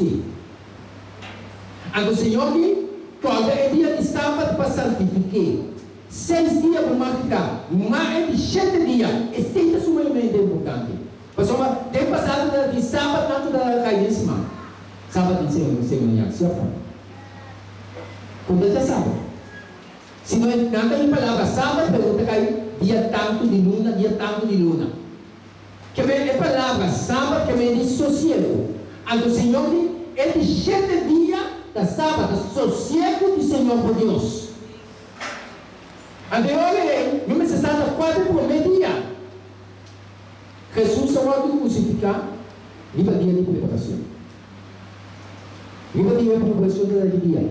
busk'é. Anto Señor di, Kòrda e dia di sabat pa santifik'é. Seis dia bo mag traha, ma e di shete dia, esei ta sumamente importante. Pasobra den pasado tabata tin sabatnan ku tabata kai den siman. Sabat den seremonial, si òf no? Ku ta djasabat. Si no e nan ta yu palabra sabat pero ta kai dia tantu di luna, dia tantu di luna. Ke men e palabra sabat ke men di sosiego. Anto Señor di e di shete dia ta sabat, ta sosiego di Señor bo Dios. Anto e ora ei mi mester sa ta kua ta e promé dia. Hesus a wòrdu krusifiká riba dia di preparashon. Riba dia di preparashon ta ki dia?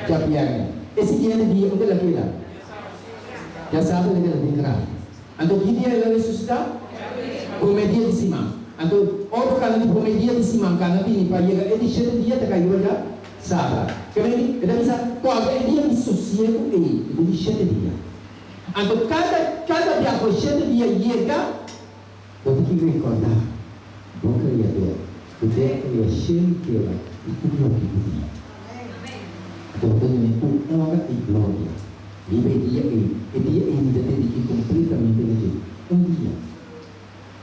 Djabièrnè. E siguiente dia unda el a keda? Djasabra el a keda den graf. Anto ki dia el a resusitá? Promé dia di siman. Anto ora bo kana di promé dia di siman kana bini pa yega e di shete dia ta kai riba djasabra. Kementi e ta bisa kòrda e dia di sosiegu ei, e di shete dia. Anto kada kada bia ku e shete dia yega, bo tin ki rekordá bo Kriador ku te a kria shelu i tera i tur loke ku tin. Anto bo ta dun'é tur onra i gloria riba e dia ei. E dia ei mi ta dedik'é kompletamente na dje. Un dia.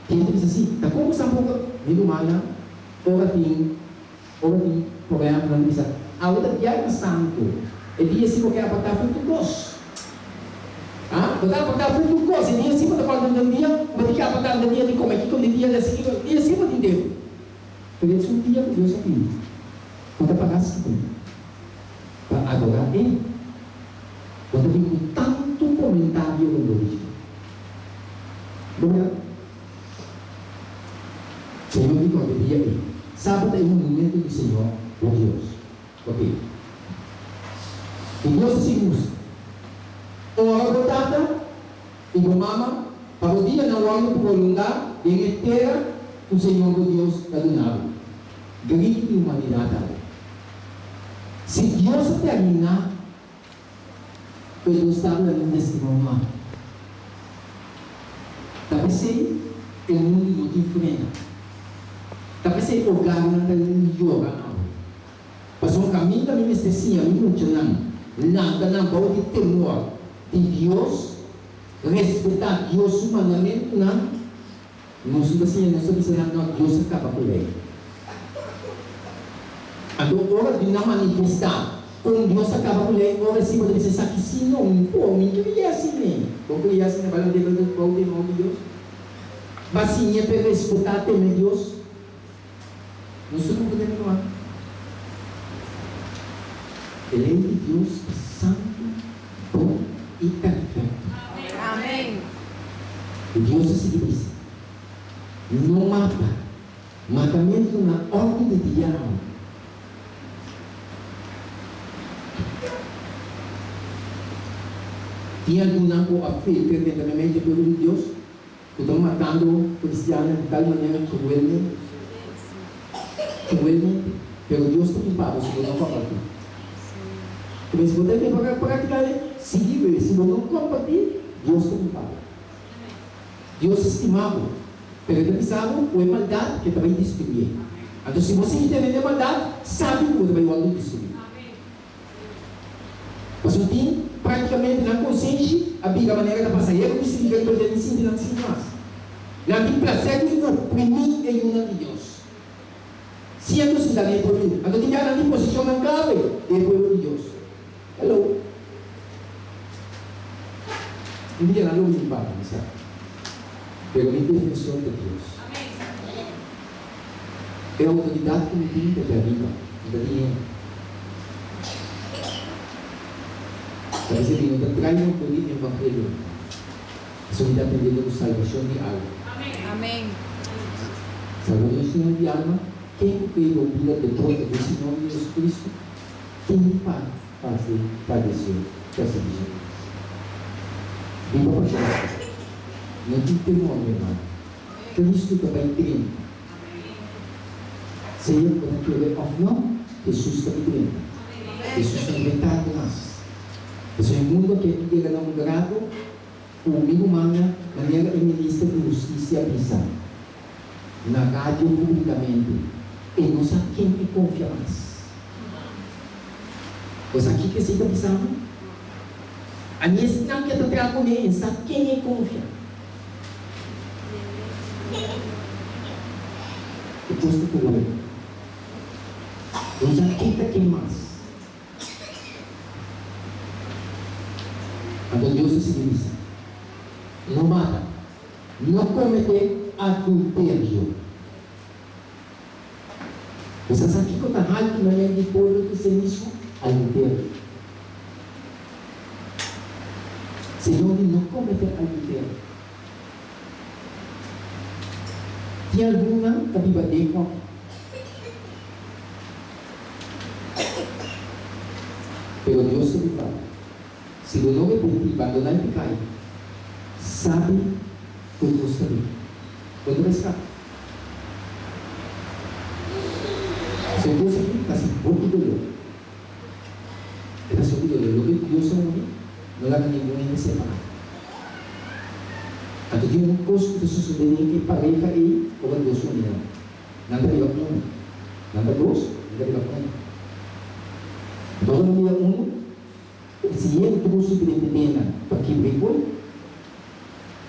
Ken ta bisa si? Ta kon ku sa poko mi rumannan ora tin Ora tin problema nan ta bisa, Awe ta Biernes Santu, e dia si bo ke apartá for tur kos. Ha? Bo ta apartá for tur kos, e dia si bo ta kòrda den dia ku bo tin ke apartá den dia di kome kiko, den dia di hasi kiko, e dia si bo tin tempu. Pero e un dia ku Dios a pidi bo ta pará skibí pa adorá E. Bo ta bin ku tantu komentario rondó di dje. Bo mira? Señor di kòrda dia ei. Sabat ta e monumento di Señor bo Dios. Ok. I Dios ta sigui mustra, Ora bo tata i bo mama pa bo dianan wòrdu prolongá den e tera ku Señor bo Dios ta duna bo. Gritu di humanidat awe. Si Dios a terminá Pues nos ta habla di un testimonio aki. Ta p'esei e mundu no tin frena. Ta p'esei ogarnan ta yora awe. Pasobra kaminda mi mester siña mi muchanan lanta nan bou di temor di Dios, respetá Dios su mandamentunan, nos no ta siña, nos ta bisa nan, no, Dios a kaba ku lei. Anto ora di nan manifestá kon Dios a kaba ku lei, ora si bo ta bisa esaki si no, mi por, mi no kria asina ei. Bo kria asina bala debe di bou temor di Dios? Ba siña pa e respetá teme Dios? Nos tur no por teme no. E lei di Dios ta santu, bon i perfekto. I Dios a sigui bisa, No mata. Matamentu na òrdu di diabel. Tin algunnan ku a filtra drenta meimei dje pueblo di Dios ku ta matando kristiannan di tal manera kruelmente, kruelmente, pero Dios ta kulpabel si bo no kompartí. Pero si bo ta e praktika ei, sigui bebe. Si bo no kompartí, Dios ta kulpabel. Dios ta stima bo, pero e ta bisa bo ku e maldat ke ta bai destruié. Anto si bo sigui tene den maldat, sabi ku bo ta bai wòrdu destruí. Pasobra tin práktikamente nan konsenshi a bira manera ta pasahero ku sinti riba dje ni sinti nan sinti mas. Nan tin plaser di oprimí e yunan di Dios, siendo sinta den e pueblo di Dios. Anto tin bia nan tin posishonnan klave den e pueblo di Dios. Hello. Un dia nan lo bin pa mi, sa. Pero mi defensor ta Dios. E outoridat ku mi tin ta di ariba, no ta di hende. Ta bisa mi no ta trai motor di evangelio, pasobra mi ta atendiendo ku salbashon di alma. Salbashon di alma, ken ku kere bo bida deboto den su nomber di Jesucristo, Tin pa hasi padesé persiguishon. Biba pa Cristo. No tin temor, mi hermano. Cristo ta bai drenta. Sea ku bo ta kere òf no, Jesus ta bai drenta. Jesus no ta bai tarda mas. Pasobra e mundu aki a yega na un grado ku mi rumannan, manera e minister di hustisia a bisa na radio públikamente. E no sa ken e konfia mas. Bo sa kiko esei ta bisa bo? Ani esnan ke ta traha kuné e sa ken e konfia. E kos ta kohe. Bo sa ken ta ken mas. Anto Dios a sigui bisa, No mata. No kometé adulterio. Bo sa sa kiko ta haltu na mente di pueblo kristianismo? Adulterio. Señor di no kometé adulterio. Tin algunnan ta biba den kòp. Pero Dios ta bisa, Si bo no repentí, bandoná e piká ei, sabi ku Dios ta bin. Bo no ta skapa. Pasobra e kos aki ta hasi hopi doló. E ta hasi hopi doló. Loke Dios a uni, no laga ningun hende separá. Anto tin un kos ku ta sosodé den e pareha ei ora Dios uni nan. Nan ta bira unu. Nan ta dos, nan ta bira unu. Anto ora nan bira unu, Si e intruso drenta den nan pa kibra e koi,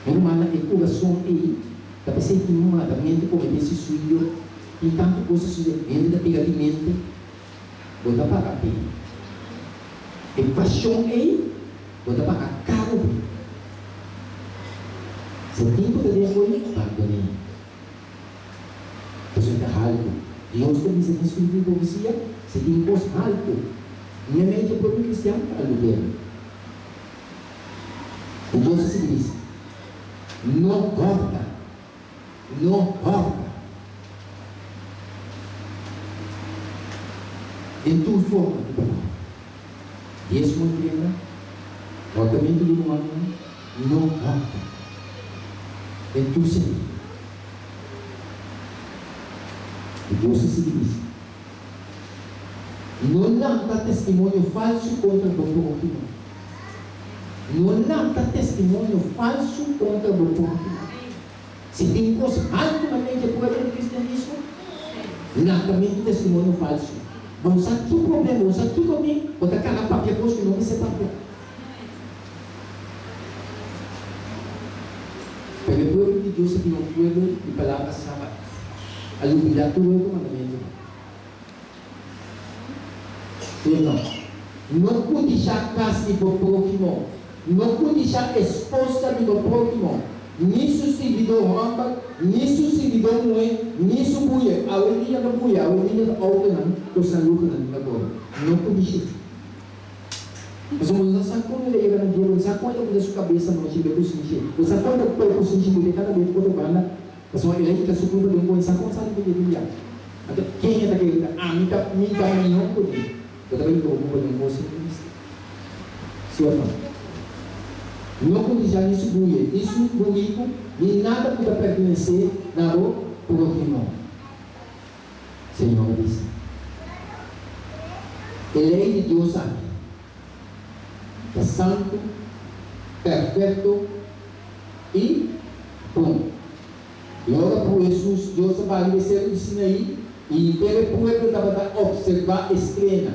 mi rumannan, e kurason ei ta p'esei tin un matamentu kometé suisidio, tin tantu kos ta sucede, hende ta bira di mente, bo ta paga p'e. E pasion ei bo ta paga karu p'e. Si tin ku ta den koi, bandoné. Pasobra e ta haltu. Dios ta bisa den spiritu di profesia, si tin kos haltu, meimei dje pueblo kristian ta aludero. I Dios a sigui bisa, No hòrta, no hòrta. Den tur forma di palabra. Diesmo ofrenda, hòrtamentu di rumannan, no hòrta. Den tur sentido. I Dios a sigui bisa, No lanta testimonio falsu kontra bo próhimo. No lanta testimonio falsu kontra bo próhimo. Si tin kos haltu na mente pueblo di kristianismo, lantamentu testimonio falsu. Bo sa ki problema, bo sa kiko tin, bo ta kana papia kos ku no mester papia. Pero e pueblo di Dios a bira un pueblo di palabra sabat, a lubidá tur otro mandamentunan. Sí o no? No kudishá kas di bo próhimo, no kudishá esposa di bo próhimo, ni su sirbidó hòmber, ni su sirbidó muhé, ni su buye. Awendia ta buye, awendia ta outonan, kosnan luhonan ta kore. No kudish'é. Pasobra bo no sa kon el a yega na dia, bo no sa kon el a pone su kabes anochi be ku sinchi, bo sa kon el ta topa ku sinchi bebe kada bes otro banda, pasobra el a hinka su kurpa den kon, sa kon sali bebe di biaha. Anto ken e ta kere ta ami ta mi ta mihó ku mi? Bo ta bai hinka bo kurpa den kos sin minister. Si òf no? No kudisha ni su buye, ni su buriku, ni nada ku ta pertenesé na bo próhimo. Señor a bisa. E lei di Dios aki ta santu, perfekto i bon. I ora ku Hesus Dios a baha riba e seru di Sinaí, i henter e pueblo tabata opservá e strena,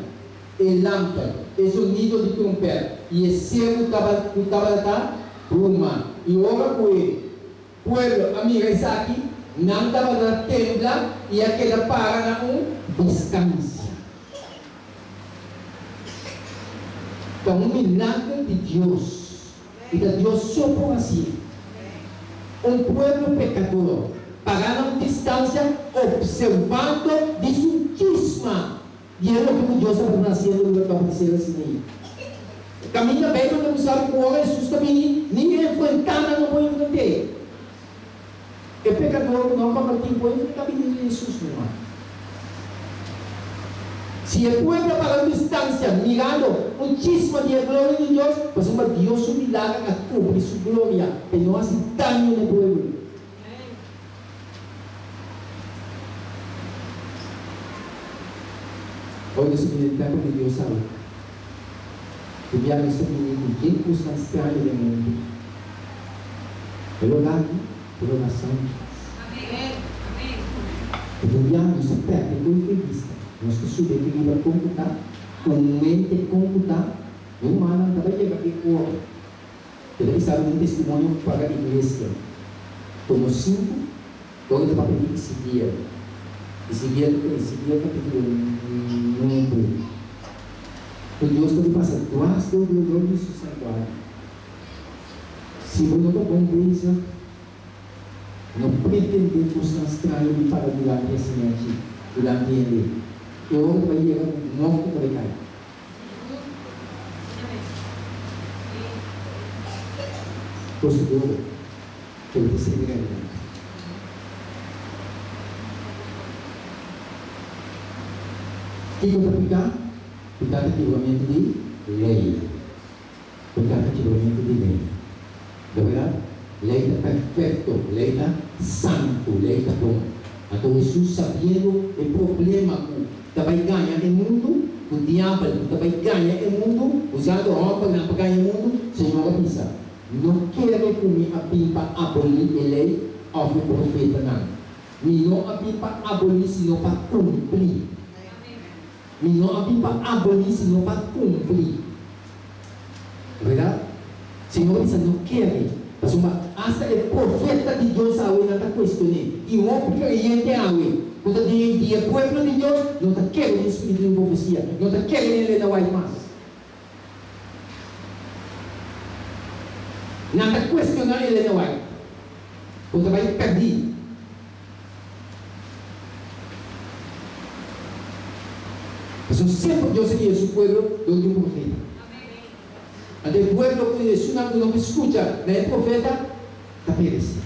e lamper, e zonido di trompèt, i e seru ku tabata ta bruma. I ora ku e. Pueblo a mira esaki, nan tabata tembla i a keda para na un distansia. Ta un milager di Dios, i ta Dios so por hasié. Un pueblo pekador pará na un distansia opservando di su chisma Di e loke ku Dios tabata hasiendo riba top di Sera Sinaí. Kaminda Beibel ta bisa ku ora Hesus ta bini, ni enfrentá nan no por enfrent'é. E pekador ku no a kombertí por enfrentá bini di Hesus, mi ruman. Si e pueblo a para un distansia mirando un chisma di e gloria di Dios, pasobra Dios su milager a kubri su gloria p'e no hasi daño na e pueblo. Ora nos ta bini den tèmpel di Dios awe, di bia nos ta bini ku yen kosnan straño den mundu. E lugá aki ta un lugá santu. E tin bia nos ta pèrdè koe fe bista. Nos ta subi aki riba kon ku ta, ku un mente kon ku ta, e humannan ta bai yega e ora. E ta bisa den testimonio para iglesia, tomo sinku, ora e ta papia di Ezekiel. Ezekiel, Ezekiel kapitulo nuebe, ku Dios ta bin pasa duas dor dor dor di su santuario. Si bo no ta bon bezig, No pretendé kosnan straño di para dilanti e siñanchi, dilanti hende. E ora ta bai yega ku morto ta bai kai. Kos di oro, pero ta sirbi realidat. Kiko ta piká? Piká ta kibramentu di lei. Piká ta kibramentu di lei. Ta berdad? Lei ta perfecto, lei ta santu, lei ta bon. Anto Hesus sabiendo e problema cu ta bay gaña e mundu, cu diabel cu ta bay gaña e mundu, usando hombernan pa gaña e mundu, Señor a bisa, No kere cu mi a bin pa aboli e lei of e profetanan. Mi no a bin pa aboli sino pa cumpli. Mi no a bin pa abolí sino pa kumpli. Bèrdat? Señor a bisa no kere, pasobra asta e profeta di Dios awe nan ta kuestion'é. I hopi kreyente awe ku ta den di e pueblo di Dios no ta kere den spiritu di profesia, no ta kere den Elena White mas. Nan ta kuestioná Elena White. Bo ta bai pèrdí. Pasobra semper Dios a guia su pueblo dor di un profeta. Anto e pueblo ku esunnan ku no ke skucha na e profeta ta peresé.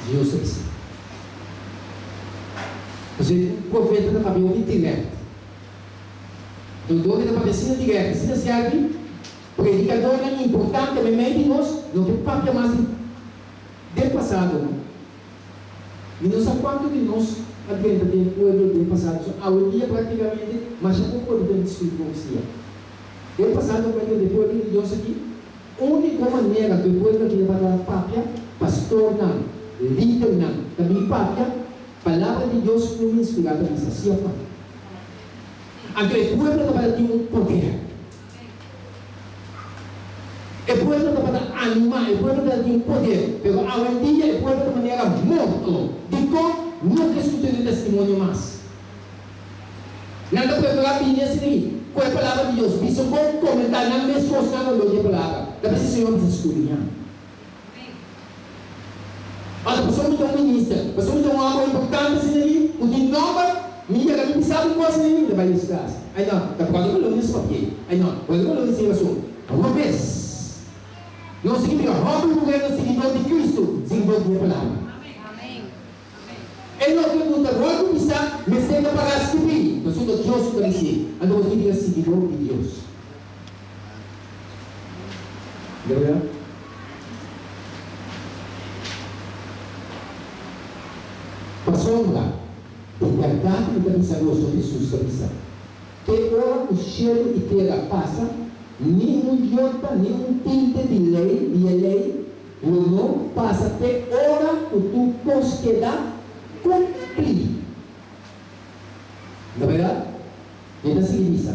Dios ta bisa. Pasobra e profeta ta papia hopi dirèkt. Anto dor ke ta papia asina dirèkt, asina skerpi, predikadornan importante meimei di nos no ke papia mas di. Den pasado, mi no sa cuanto di nos a drenta den pueblo den pasado, so awendia practicamente masha poco por den discuti profecia. Den pasado cu a drenta e pueblo di Dios aki, unico manera cu e pueblo aki tabata papia, pastornan, lidernan ta bin papia, palabra di Dios cu mi inspira ta bisa, si of no? Anto e pueblo tabata tin un poder. E pueblo tabata animá, e pueblo tabata tin poder, pero awendia e pueblo ta manera morto. Dikon? No ke skucha den testimonio mas. Nan ta preferá bini asina ku e palabra di Dios, bisa bon komentá nan mes kosnan rondó di e palabra. Ta bisa Señor bisa skudriñá. Ora pasobra mi ta un minister, pasobra mi ta un hòmber importante asina aki, ku tin nòmber, mi yega mi bisa bo kos asina mi ta bai den su kas. Ai no, ta bròder Malone su papié. Ai no, bròder Malone sin rason. Robes! Nos tin ki bira hòmber i muhé nos siguidor di Kristu, siguidor di e Palabra. E loke ku ta wòrdu bisá mester ta pará skibí, pasobra ta Dios ku ta bis'é. Anto bo tin ki bira siguidor di Dios. Berdad? Pasobra, di bèrdat mi ta bisa boso, Hesus ta bisa, te ora ku shelu i tera pasa, ni un yota ni un tilde di lei, di e lei, lo no pasa te ora ku tur kos keda kumplí. Ta bèrdat? E ta sigui bisa,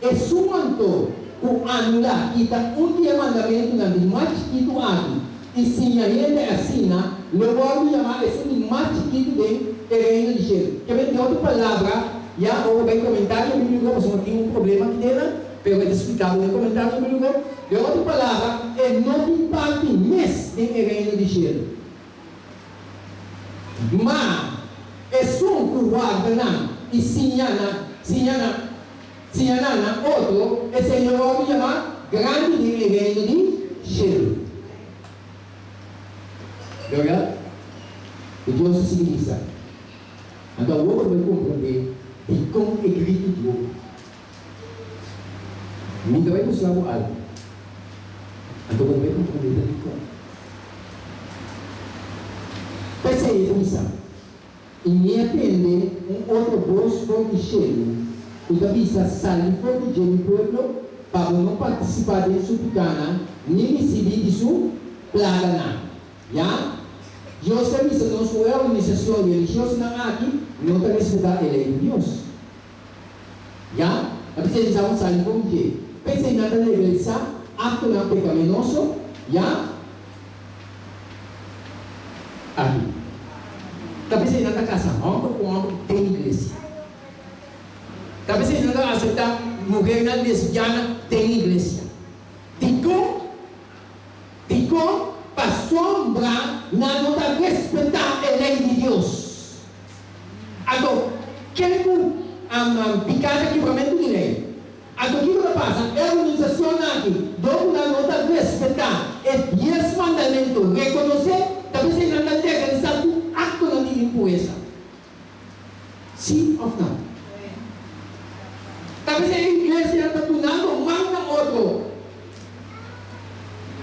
Esun anto ku anulá kita un di e mandamentunan di mas chikitu aki i siña hende asina, lo wòrdu yamá esun di mas chikitu den e Reino di shelu. Ke men di otro palabra, ya ora bai komentario bíbliko, pasobra tin un problema aki dena, pero e ta spliká bo den komentario bíbliko, den otro palabra, e no tin parti mes den e Reino di shelu. Ma esun ku warda nan i siña nan, siña nan, siña nan na otro, esei lo wòrdu yamá grandi den e reino di shelu. Bèrdat? I Dios a sigui bisa, Anto awor bo ta bai komprondé dikon e gritu di hopi. Mi ta bai mustra bo algu. Anto bo ta bai komprondé ta dikon. P'esei e ta bisa, I mi a tende un otro bos for di shelu ku ta bisa, Sali for di dje, mi pueblo, pa bo no partisipá den su pikánan ni risibí di su plaganan. Ya. Dios ta bisa nos ku e organisashon religiosonan aki no ta respetá e lei di Dios. Ya, a bisa esei un sali for di dje. P'esei nan ta legalisá aktonan pekaminoso, ya, aki. Ta p'esei nan ta kasa hòmber ku hòmber den iglesia. Ta p'esei nan ta aseptá muhernan lesbiana den iglesia. Dikon? Dikon? Pasobra nan no ta respetá e lei di Dios. Anto, ken ku piká ta kibramentu di lei. Anto kiko ta pasa? E organisashonnan aki, dor ku nan no ta respetá e Dies Mandamentu rekonosé, ta p'esei nan ta legalisá tur aktonan di impuresa. Sí òf nò? Ta p'esei e iglesianan ta dunando man na otro.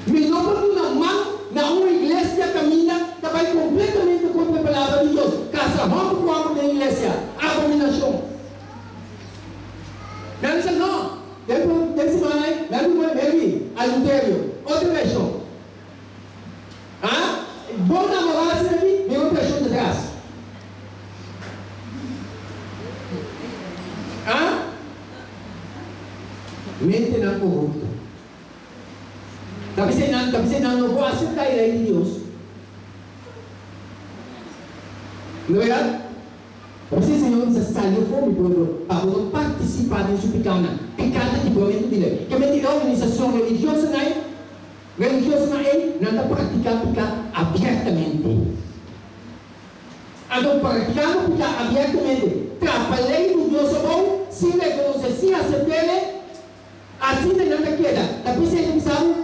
Mi no por duna man na un iglesia kaminda ta bai kompletamente kontra e Palabra di Dios. Kasa hòmber ku hòmber den iglesia, abominashon. Mi a bisa no. Den den simana ei, mi a duna Mary adulterio, otro trashon. Ha? Bo namorá asina aki, mi un trashon detras. Ha? Mentenan korupto. Ta p'esei nan, ta p'esei nan no por aseptá e lei di Dios. No bèrdat? Ta p'esei Señor bisa, Sali afó, mi pueblo, pa bo no partisipá den su pikánan. Piká ta kibramentu di lei. Ke menti e organisashon religiosonan ei, religiosonan ei, nan ta praktiká piká abiertamente. Anto praktikando piká abiertamente, trapa lei di Dios abou, sin rekonosé, sin asept'é, Asina nan ta keda. Ta p'esei ta bisa bo.